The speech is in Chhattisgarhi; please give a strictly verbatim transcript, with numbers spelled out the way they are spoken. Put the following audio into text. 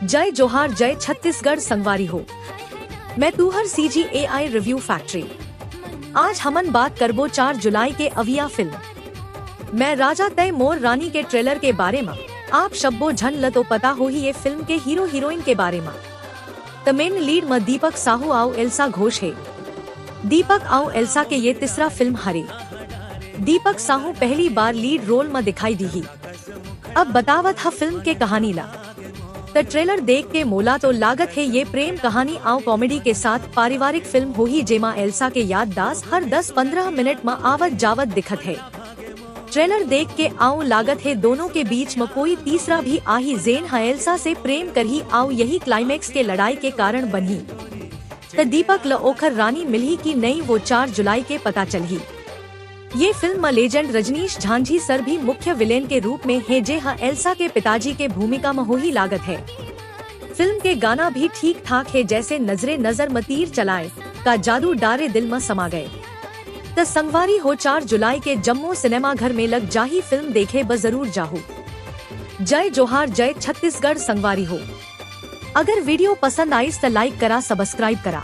जय जोहार, जय छत्तीसगढ़ संगवारी हो। मैं तुहर सीजी एआई रिव्यू फैक्ट्री। आज हमन बात करबो चार जुलाई के अवइया फिल्म मैं राजा तंय मोर रानी के ट्रेलर के बारे म। आप सब्बो झन ल तो पता होही ये फिल्म के हीरो हीरोइन के बारे म। त मेन लीड म दीपक साहू अउ एल्सा घोष हे। दीपक अउ एल्सा के ये तीसरा फिल्म हरे। दीपक साहू पहली बार लीड रोल म दिखाई दीही। अब बतावत ह फिल्म के कहानी ला। त ट्रेलर देख के मोला तो लागत हे ये प्रेम कहानी अउ कॉमेडी के साथ पारिवारिक फिल्म होही, जेमा एल्सा के याददाश्त हर दस पंद्रह मिनट म आवत जावत दिखत हे। ट्रेलर देख के अउ लागत हे दोनों के बीच म कोई तीसरा भी आही, जेन ह एल्सा से प्रेम करही अउ यही क्लाइमेक्स के लड़ाई के कारण बनही। त दीपक ल ओखर रानी मिलही कि नइ, वो चार जुलाई के पता चलही। ये फिल्म म लेजेंड रजनीश झांझी सर भी मुख्य विलेन के रूप में हे, जे ह एल्सा के पिताजी के भूमिका म होही लागत हे। फिल्म के गाना भी ठीक ठाक हे, जैसे नजरे नजर म तीर चलाए, का जादू डारे दिल म समा गए। त संगवारी हो, चार जुलाई के जम्मो सिनेमा घर में लग जाही फिल्म, देखे ब जरूर जाहू। जय जोहार, जय छत्तीसगढ़ संगवारी हो। अगर वीडियो पसंद आइस त लाइक करा, सब्सक्राइब करा।